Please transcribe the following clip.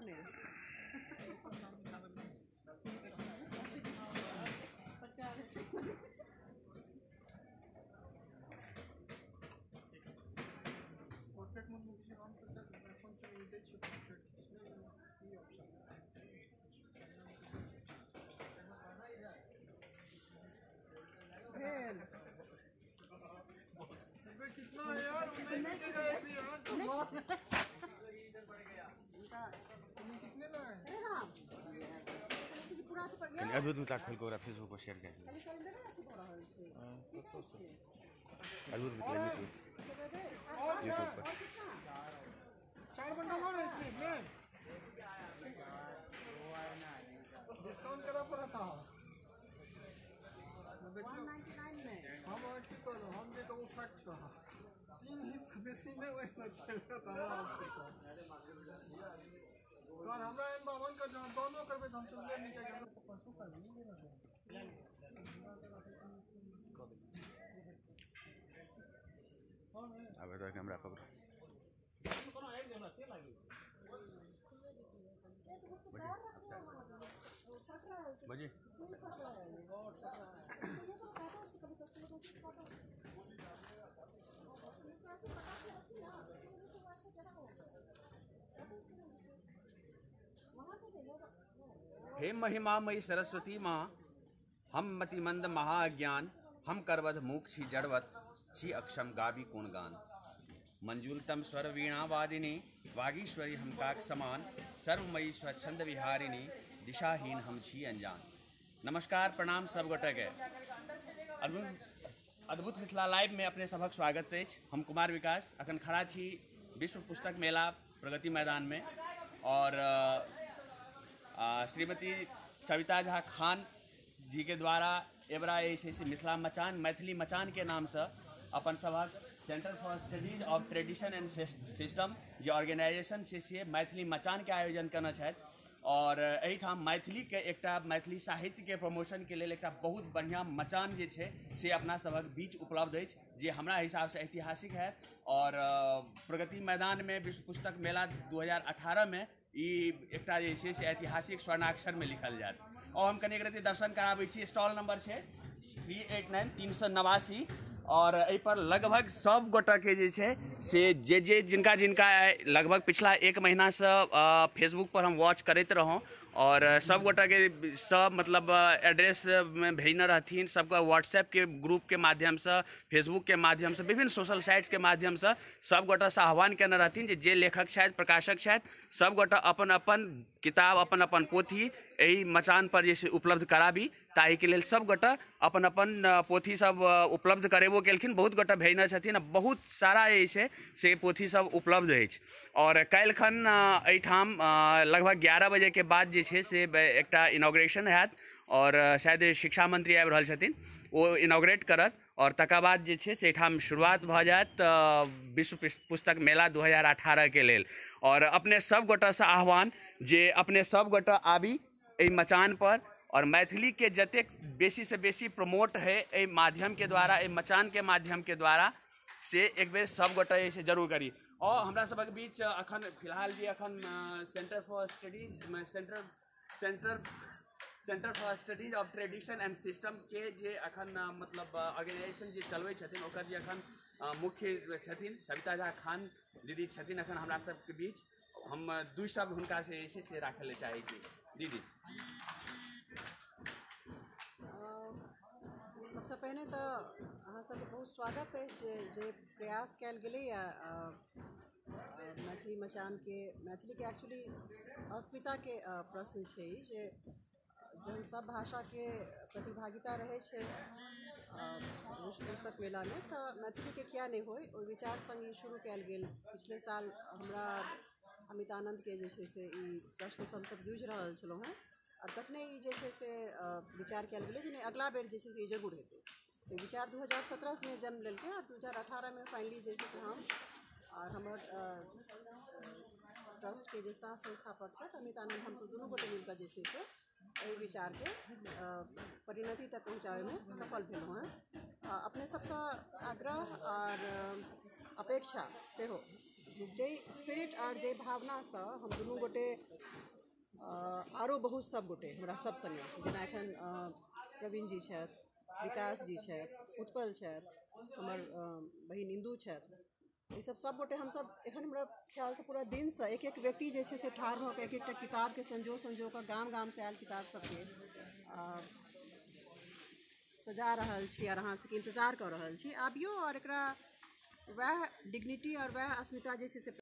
ने portrait mode में on कर सर कौन सा इमेज पोर्ट्रेट ये ऑप्शन भेल कितना है यार नहीं मिलेगा भी यार कितने का है। अरे राम पूरा तो पर गया अद्भुत मिथिला खोल के फेसबुक पर शेयर कर खाली कैलेंडर में ऐसे पड़ा है अद्भुत मिथिला यूट्यूब और चार बंडल और है इसमें डिस्काउंट करा पड़ा था 199 में। हम की करो हम जे कहू फैक्ट कहा तीन हिस्सा बेसी नहीं वही ना चल रहा था और हमरा एम बावन का जहां दोनों करबे हम चल ले निकल के परसों कर लेंगे ना। अब तो कैमरा पकड़ो बजे हे महिमामयी सरस्वती माँ, हम मतिमंद महाज्ञान, हम करवध मूक छी जड़वत छी अक्षम गाबी कोन गान। मंजुलतम स्वर वीणा वादिनी वागीश्वरी हम काक समान, सर्वमयी स्वच्छंद विहारिणी दिशाहीन हम छी अनजान। नमस्कार, प्रणाम सब गोटे के। अद्भुत मिथिला लाइव में अपने सभक स्वागत अछि। हम कुमार विकास अखन खड़ा छी विश्व पुस्तक मेला प्रगति मैदान में और श्रीमती सविता झा खान जी के द्वारा एबरा जे छै मिथिला मचान मैथिली मचान के नाम से अपन सभक centre for studies of tradition and system J organisation छै से मैथिली मचान के आयोजन केने छथि और एहिठाम मैथिली के एकटा मैथिली साहित्य के प्रमोशन के लेल एकटा बहुत बढ़िया मचान जे छै से अपना सभक बीच उपलब्ध अछि, जे हमरा हिसाबसँ ऐतिहासिक हैत। और प्रगति मैदान में विश्व पुस्तक मेला 2018 में ई एकटा जे छै से ऐतिहासिक स्वर्णाक्षर में लिखल जायत। और हम कनि एक रति दर्शन कराबै छी। स्टॉल नंबर छै 389 389 और एहि पर लगभग सब गोटाके जे छै से जे जे जिनका जिनका लगभग पिछला एक महीनासँ फेसबुक पर हम वॉच करैत रहौं और सब गोटाके सब मतलब एड्रेस में भेजने रहथिन, सबके व्हाट्सएप के ग्रुप के माध्यमसँ, फेसबुक के माध्यमसँ, विभिन्न सोशल साइट्स के माध्यमसँ सब गोटासँ आह्वान केने रहथिन जे लेखक छथि, प्रकाशक छथि, सब गोटा अपन अपन किताब अपन अपन पोथी एहि मचान पर जे छै उपलब्ध कराबी। ताहिके लेल सब गोटा अपन अपन पोथी सब उपलब्ध करेबो केलखिन, बहुत गोटा भेजने छथिन आ बहुत सारा जे छै से पोथी सब उपलब्ध अछि। और काल्हिखन एहिठाम लगभग 11 बजे के बाद जे छै से एकटा इनॉग्रेशन हैत और शायद शिक्षा मंत्री आबि रहल छथिन, ओ इनॉग्रेट करत और तकर बाद जे छै से एहिठाम शुरुआत भऽ जायत विश्व पुस्तक मेला 2018 के लेल। और अपने सब गोटासँ आह्वान जे अपने सब गोटा आबी एहि मचान पर और मैथिली के जतेक बेसी से बेसी प्रमोट है एहि माध्यम के द्वारा, एहि मचान के माध्यम के द्वारा से एक बेर सब गोटा जे छै जरूर करी। और हमरा सबक बीच अखन फिलहाल जे अखन centre for studies centre for studies of tradition and system के जे अखन मतलब ऑर्गेनाइजेशन जे चलबै छथिन ओकर जे अखन मुख्य छथिन सविता झा खान दीदी छथिन अखन हमरा सबके बीच। हम दू शब्द हुनका से जे छै से राखै लए चाहै छी। दीदी, सबसँ पहिने तऽ अहाँ सबके बहुत स्वागत अछि जे प्रयास कयल गेलैए मैथिली मचानके। मैथिलीके एक्चुअली अस्मिताके प्रश्न छै जे जहन सब भाषाके प्रतिभागिता रहै छै विश्व पुस्तक मेलामे तऽ मैथिलीके किया नहि होइ, ओहि विचार सङ्ग ई शुरू कयल गेल। पिछले साल हमरा अमितानन्दके जे छै से ई प्रश्नसँ हमसब जूझि रहल छलहुँ हेँ आ तखने ई जे छै से विचार कयल गेलै जे नहि अगिला बेर जे छै से ई जरूर हेतै। तऽ विचार 2017मे जन्म लेलकै आ 2018मे फाइनली जे छै से हम और हमर ट्रस्टके जे सह संस्थापक छथि अमितानन्द, हमसब दुनू गोटे मिलकऽ जे छै से एहि विचारके परिणति तक पहुँचाबैमे सफल भेलहुँ हेँ। अपने सबसँ आग्रह और अपेक्षा सेहो जाहि स्पिरिट आओर जाहि भावनासँ हम दुनू गोटे आरो बहुत सब गोटे हमरा सब सङ्गे, जेना एखन प्रवीण जी छथि, विकास जी छथि, उत्पल छथि, हमर बहिन इंदू छथि, ईसब सब गोटे हमसब एखन हमरा ख्यालसँ पूरा दिनसँ एक एक व्यक्ति जे छै से ठाढ़ भऽ कऽ एक एकटा किताबके संजो संजो कऽ गाम गामसँ आयल किताब सबके सजा रहल छी आओर अहाँ सबके इन्तजार कऽ रहल छी। आबियौ आओर एकरा वएह डिग्निटी आओर वएह अस्मिता जे छै से